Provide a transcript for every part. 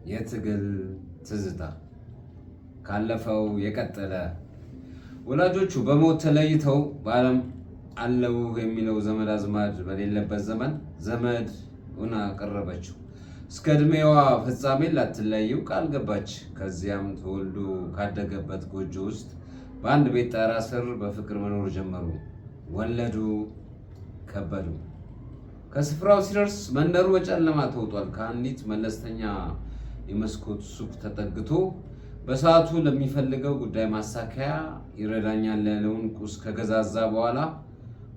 የትግል ትዝታ ካለፈው የቀጠለ። ወላጆቹ በሞት ተለይተው በዓለም አለው የሚለው ዘመድ አዝማድ በሌለበት ዘመን ዘመድ ሆና ቀረበችው። እስከ ዕድሜዋ ፍጻሜ ላትለየው ቃል ገባች። ከዚያም ተወልዶ ካደገበት ጎጆ ውስጥ በአንድ ቤት ጣራ ስር በፍቅር መኖር ጀመሩ። ወለዱ፣ ከበዱ። ከስፍራው ሲደርስ መንደሩ በጨለማ ተውጧል። ከአንዲት መለስተኛ የመስኮት ሱቅ ተጠግቶ በሰዓቱ ለሚፈልገው ጉዳይ ማሳካያ ይረዳኛል ያለውን ቁስ ከገዛዛ በኋላ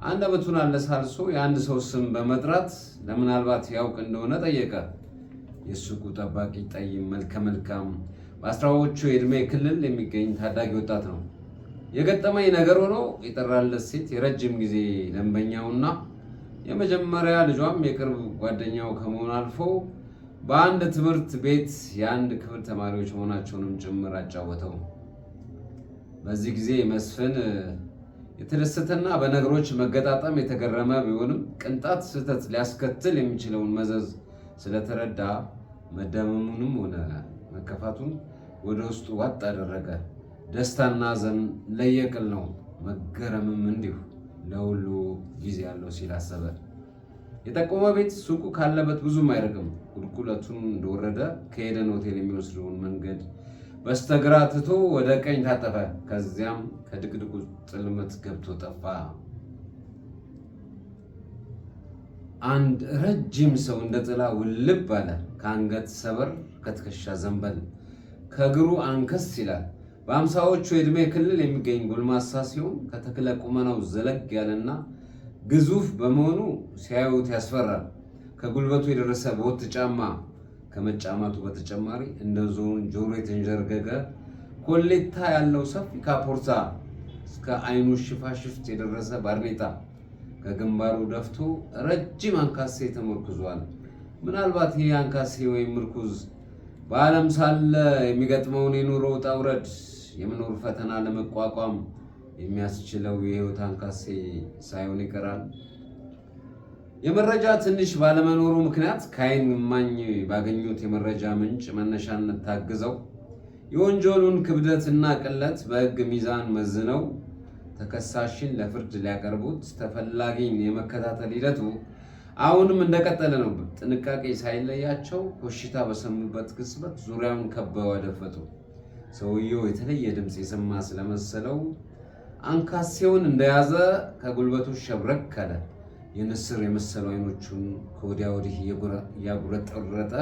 አንደበቱን አለሳልሶ የአንድ ሰው ስም በመጥራት ለምናልባት ያውቅ እንደሆነ ጠየቀ። የሱቁ ጠባቂ ጠይም፣ መልከ መልካም፣ በ10ዎቹ የዕድሜ ክልል የሚገኝ ታዳጊ ወጣት ነው። የገጠመኝ ነገር ሆኖ የጠራለት ሴት የረጅም ጊዜ ደንበኛውና የመጀመሪያ ልጇም የቅርብ ጓደኛው ከመሆን አልፎ በአንድ ትምህርት ቤት የአንድ ክፍል ተማሪዎች መሆናቸውንም ጭምር አጫወተው። በዚህ ጊዜ መስፍን የተደሰተና በነገሮች መገጣጠም የተገረመ ቢሆንም ቅንጣት ስህተት ሊያስከትል የሚችለውን መዘዝ ስለተረዳ መደመሙንም ሆነ መከፋቱን ወደ ውስጡ ዋጥ አደረገ። ደስታና ሐዘን ለየቅል ነው፣ መገረምም እንዲሁ፣ ለሁሉ ጊዜ ያለው ሲል አሰበ። የጠቆመ ቤት ሱቁ ካለበት ብዙም አይርቅም። ቁልቁለቱን እንደወረደ ከኤደን ሆቴል የሚወስደውን መንገድ በስተግራ ትቶ ወደ ቀኝ ታጠፈ። ከዚያም ከድቅድቁ ጽልመት ገብቶ ጠፋ። አንድ ረጅም ሰው እንደ ጥላ ውልብ አለ። ከአንገት ሰበር፣ ከትከሻ ዘንበል፣ ከእግሩ አንከስ ይላል። በ50ዎቹ የዕድሜ ክልል የሚገኝ ጎልማሳ ሲሆን ከተክለ ቁመናው ዘለግ ያለና ግዙፍ በመሆኑ ሲያዩት ያስፈራል። ከጉልበቱ የደረሰ ቦት ጫማ ከመጫማቱ በተጨማሪ እንደ ዝሆን ጆሮ የተንዠርገገ ኮሌታ ያለው ሰፊ ካፖርታ፣ እስከ አይኑ ሽፋሽፍት የደረሰ ባርኔጣ ከግንባሩ ደፍቶ ረጅም አንካሴ ተመርኩዟል። ምናልባት ይህ አንካሴ ወይም ምርኩዝ በዓለም ሳለ የሚገጥመውን የኑሮ ውጣ ውረድ፣ የመኖር ፈተና ለመቋቋም የሚያስችለው የህይወት አንካሴ ሳይሆን ይቀራል። የመረጃ ትንሽ ባለመኖሩ ምክንያት ከዓይን እማኝ ባገኙት የመረጃ ምንጭ መነሻነት ታግዘው የወንጀሉን ክብደትና ቅለት በሕግ ሚዛን መዝነው ተከሳሽን ለፍርድ ሊያቀርቡት ተፈላጊን የመከታተል ሂደቱ አሁንም እንደቀጠለ ነው። ጥንቃቄ ሳይለያቸው ኮሽታ በሰሙበት ቅጽበት ዙሪያውን ከበው አደፈጡ። ሰውየው የተለየ ድምፅ የሰማ ስለመሰለው አንካሴውን እንደያዘ ከጉልበቱ ሸብረክ አለ። የንስር የመሰሉ አይኖቹን ከወዲያ ወዲህ እያጉረጠረጠ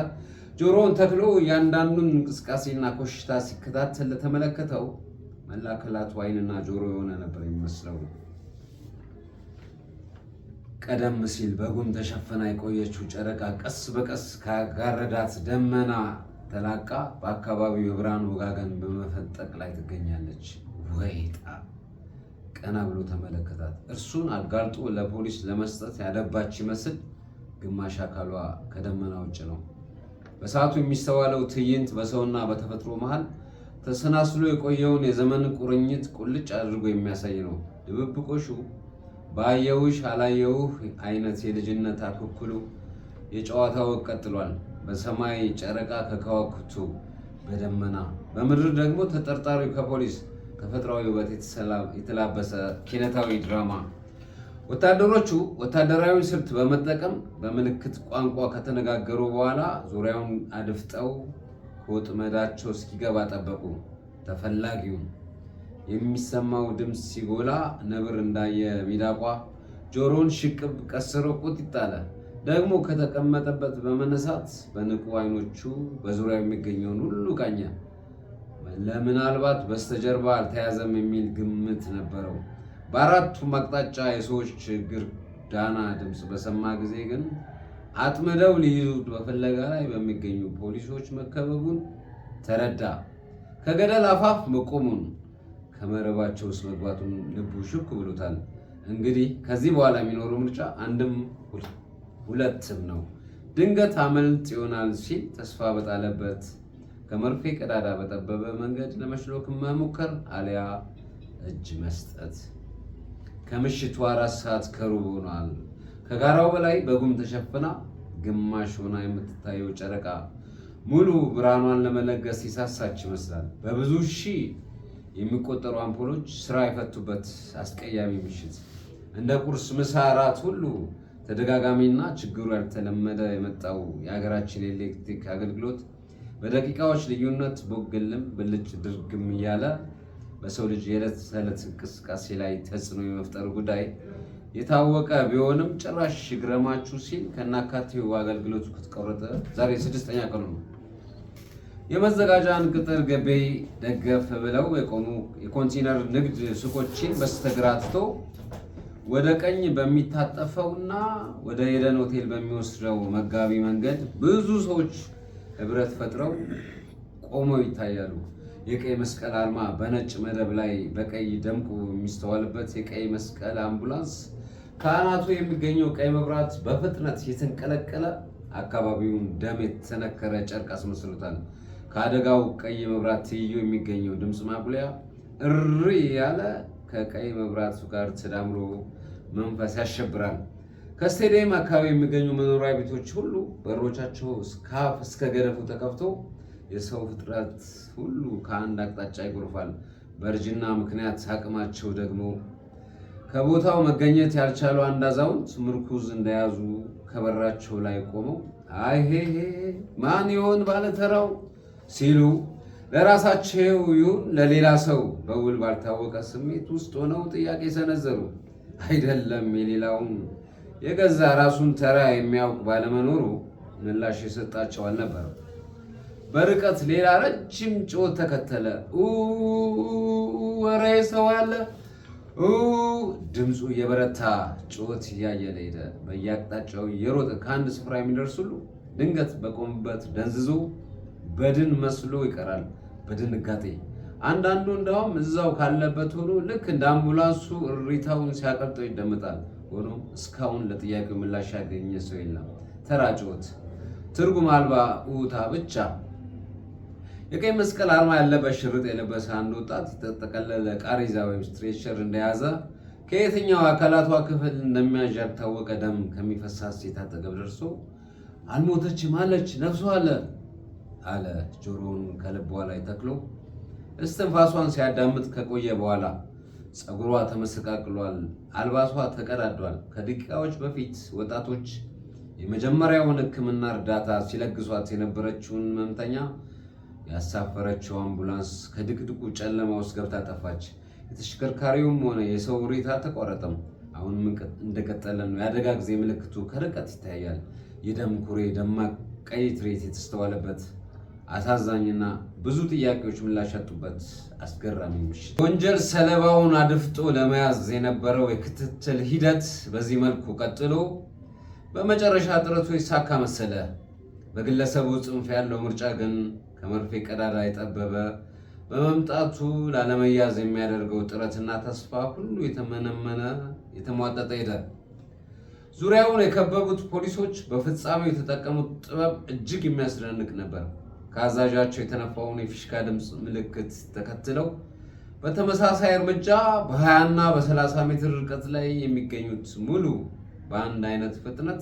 ጆሮውን ተክሎ እያንዳንዱን እንቅስቃሴና ኮሽታ ሲከታተል ለተመለከተው መላ አካላቱ አይንና ጆሮ የሆነ ነበር የሚመስለው። ቀደም ሲል በጉም ተሸፍና የቆየችው ጨረቃ ቀስ በቀስ ካጋረዳት ደመና ተላቃ በአካባቢው የብርሃን ወጋገን በመፈንጠቅ ላይ ትገኛለች። ወይጣ! ቀና ብሎ ተመለከታት። እርሱን አጋልጦ ለፖሊስ ለመስጠት ያደባች ይመስል ግማሽ አካሏ ከደመና ውጭ ነው። በሰዓቱ የሚስተዋለው ትዕይንት በሰውና በተፈጥሮ መሃል ተሰናስሎ የቆየውን የዘመን ቁርኝት ቁልጭ አድርጎ የሚያሳይ ነው። ድብብቆሹ ባየውሽ አላየውህ አይነት የልጅነት አኩኩሉ የጨዋታ ወግ ቀጥሏል። በሰማይ ጨረቃ ከከዋክብቱ በደመና፣ በምድር ደግሞ ተጠርጣሪው ከፖሊስ፣ ተፈጥሯዊ ውበት የተላበሰ ኪነታዊ ድራማ። ወታደሮቹ ወታደራዊ ስልት በመጠቀም በምልክት ቋንቋ ከተነጋገሩ በኋላ ዙሪያውን አድፍጠው ከወጥመዳቸው እስኪገባ ጠበቁ። ተፈላጊውን የሚሰማው ድምፅ ሲጎላ ነብር እንዳየ ሚዳቋ ጆሮውን ሽቅብ ቀስሮ ቁጢጥ አለ። ደግሞ ከተቀመጠበት በመነሳት በንቁ አይኖቹ በዙሪያው የሚገኘውን ሁሉ ቃኘ። ለምናልባት በስተጀርባ አልተያዘም የሚል ግምት ነበረው። በአራቱም አቅጣጫ የሰዎች ችግር ዳና ድምፅ በሰማ ጊዜ ግን አጥምደው ሊይዙት በፍለጋ ላይ በሚገኙ ፖሊሶች መከበቡን ተረዳ። ከገደል አፋፍ መቆሙን፣ ከመረባቸው ውስጥ መግባቱን ልቡ ሹክ ብሎታል። እንግዲህ ከዚህ በኋላ የሚኖረው ምርጫ አንድም ሁለትም ነው። ድንገት አመልጥ ይሆናል ሲል ተስፋ በጣለበት ከመርፌ ቀዳዳ በጠበበ መንገድ ለመሽሎክ መሞከር አሊያ እጅ መስጠት። ከምሽቱ 4 ሰዓት ከሩብ ሆኗል። ከጋራው በላይ በጉም ተሸፍና ግማሽ ሆና የምትታየው ጨረቃ ሙሉ ብርሃኗን ለመለገስ የሳሳች ይመስላል። በብዙ ሺህ የሚቆጠሩ አምፖሎች ስራ የፈቱበት አስቀያሚ ምሽት። እንደ ቁርስ፣ ምሳ፣ እራት ሁሉ ተደጋጋሚና ችግሩ ያልተለመደ የመጣው የሀገራችን የኤሌክትሪክ አገልግሎት በደቂቃዎች ልዩነት ቦግ እልም ብልጭ ድርግም እያለ በሰው ልጅ የዕለት ተዕለት እንቅስቃሴ ላይ ተጽዕኖ የመፍጠሩ ጉዳይ የታወቀ ቢሆንም፣ ጭራሽ ይግረማችሁ ሲል ከናካቴው አገልግሎቱ ከተቋረጠ ዛሬ ስድስተኛ ቀኑ ነው። የመዘጋጃን ቅጥር ግቢ ደገፍ ብለው የቆሙ የኮንቴነር ንግድ ሱቆችን በስተግራ ትቶ ወደ ቀኝ በሚታጠፈውና ወደ ኤደን ሆቴል በሚወስደው መጋቢ መንገድ ብዙ ሰዎች ህብረት ፈጥረው ቆመው ይታያሉ። የቀይ መስቀል አርማ በነጭ መደብ ላይ በቀይ ደምቆ የሚስተዋልበት የቀይ መስቀል አምቡላንስ ከአናቱ የሚገኘው ቀይ መብራት በፍጥነት የተንቀለቀለ አካባቢውን ደም የተነከረ ጨርቅ አስመስሎታል። ከአደጋው ቀይ መብራት ትይዩ የሚገኘው ድምፅ ማጉሊያ እሪ ያለ ከቀይ መብራቱ ጋር ተዳምሮ መንፈስ ያሸብራል። ከስቴዲየም አካባቢ የሚገኙ መኖሪያ ቤቶች ሁሉ በሮቻቸው እስከ እስከ ገደፉ ተከፍቶ የሰው ፍጥረት ሁሉ ከአንድ አቅጣጫ ይጎርፋል። በእርጅና ምክንያት አቅማቸው ደግሞ ከቦታው መገኘት ያልቻሉ አንድ አዛውንት ምርኩዝ እንደያዙ ከበራቸው ላይ ቆመው አይሄ ማን ይሆን ባለተራው ሲሉ ለራሳቸው ይሁን ለሌላ ሰው በውል ባልታወቀ ስሜት ውስጥ ሆነው ጥያቄ ሰነዘሩ። አይደለም የሌላውን፣ የገዛ ራሱን ተራ የሚያውቅ ባለመኖሩ ምላሽ የሰጣቸው አልነበረም። በርቀት ሌላ ረጅም ጩኸት ተከተለ። ወሬ ሰው አለ። ድምፁ የበረታ ጩኸት እያየለ ሄደ። በየአቅጣጫው እየሮጠ ከአንድ ስፍራ የሚደርስ ሁሉ ድንገት በቆምበት ደንዝዞ በድን መስሎ ይቀራል በድንጋጤ። አንዳንዱ እንዳውም እዛው ካለበት ሆኖ ልክ እንደ አምቡላንሱ እሪታውን ሲያቀልጠው ይደመጣል። ሆኖም እስካሁን ለጥያቄው ምላሽ ያገኘ ሰው የለም። ተራ ጩኸት፣ ትርጉም አልባ እውታ ብቻ። የቀይ መስቀል አርማ ያለበት ሽርጥ የለበሰ አንድ ወጣት የተጠቀለለ ቃሬዛ ወይም stretcher እንደያዘ ከየትኛው አካላቷ ክፍል እንደሚያዥ ያልታወቀ ደም ከሚፈሳት ሴት አጠገብ ደርሶ አልሞተችም አለች፣ ነፍሷ አለ አለ። ጆሮውን ከልቧ ላይ ተክሎ እስትንፋሷን ሲያዳምጥ ከቆየ በኋላ ፀጉሯ ተመሰቃቅሏል፣ አልባሷ ተቀዳዷል። ከደቂቃዎች በፊት ወጣቶች የመጀመሪያውን ሕክምና እርዳታ ሲለግሷት የነበረችውን ህመምተኛ ያሳፈረችው አምቡላንስ ከድቅድቁ ጨለማ ውስጥ ገብታ ጠፋች። የተሽከርካሪውም ሆነ የሰው እሪታ ተቋረጠም። አሁንም እንደቀጠለ ነው። የአደጋ ጊዜ ምልክቱ ከርቀት ይታያል። የደም ኩሬ ደማቅ ቀይ ትርኢት የተስተዋለበት አሳዛኝና ብዙ ጥያቄዎች ምላሽ ያጡበት አስገራሚ ምሽት። ወንጀል ሰለባውን አድፍጦ ለመያዝ የነበረው የክትትል ሂደት በዚህ መልኩ ቀጥሎ በመጨረሻ ጥረቱ ይሳካ መሰለ። በግለሰቡ ጽንፍ ያለው ምርጫ ግን ከመርፌ ቀዳዳ የጠበበ በመምጣቱ ላለመያዝ የሚያደርገው ጥረትና ተስፋ ሁሉ የተመነመነ የተሟጠጠ ሄደ። ዙሪያውን የከበቡት ፖሊሶች በፍጻሜው የተጠቀሙት ጥበብ እጅግ የሚያስደንቅ ነበር። ከአዛዣቸው የተነፋውን የፊሽካ ድምፅ ምልክት ተከትለው በተመሳሳይ እርምጃ በ20 እና በ30 ሜትር ርቀት ላይ የሚገኙት ሙሉ በአንድ አይነት ፍጥነት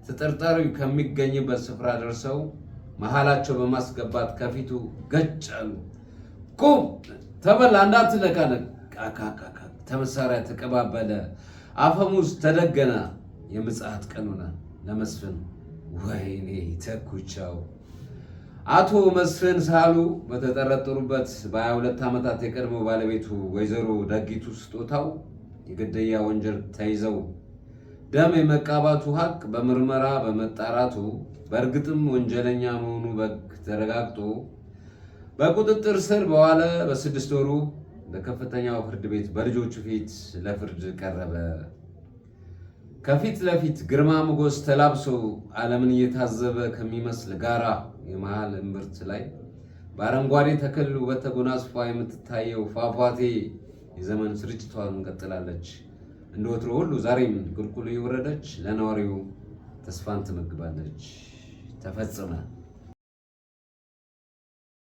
ተጠርጣሪው ከሚገኝበት ስፍራ ደርሰው መሀላቸው በማስገባት ከፊቱ ገጭ አሉ። ቁም ተበላ እንዳትነቃነቅ። ቃካካካ ተመሳሪያ ተቀባበለ። አፈሙዝ ተደገነ። የምጽአት ቀን ሆነ ለመስፍን። ወይኔ ተኩቻው። አቶ መስፍን ሳሉ በተጠረጠሩበት በ22 ዓመታት የቀድሞ ባለቤቱ ወይዘሮ ደጊቱ ስጦታው የግድያ ወንጀል ተይዘው ደም የመቃባቱ ሀቅ በምርመራ በመጣራቱ በእርግጥም ወንጀለኛ መሆኑ በግ ተረጋግጦ በቁጥጥር ስር በዋለ በ6 ወሩ በከፍተኛው ፍርድ ቤት በልጆቹ ፊት ለፍርድ ቀረበ። ከፊት ለፊት ግርማ ሞገስ ተላብሶ ዓለምን እየታዘበ ከሚመስል ጋራ የመሃል እምብርት ላይ በአረንጓዴ ተክል ውበት ተጎናጽፋ የምትታየው ፏፏቴ የዘመን ስርጭቷን ቀጥላለች። እንደ ወትሮ ሁሉ ዛሬም ቁልቁል እየወረደች ለነዋሪው ተስፋን ትመግባለች። ተፈጸመ።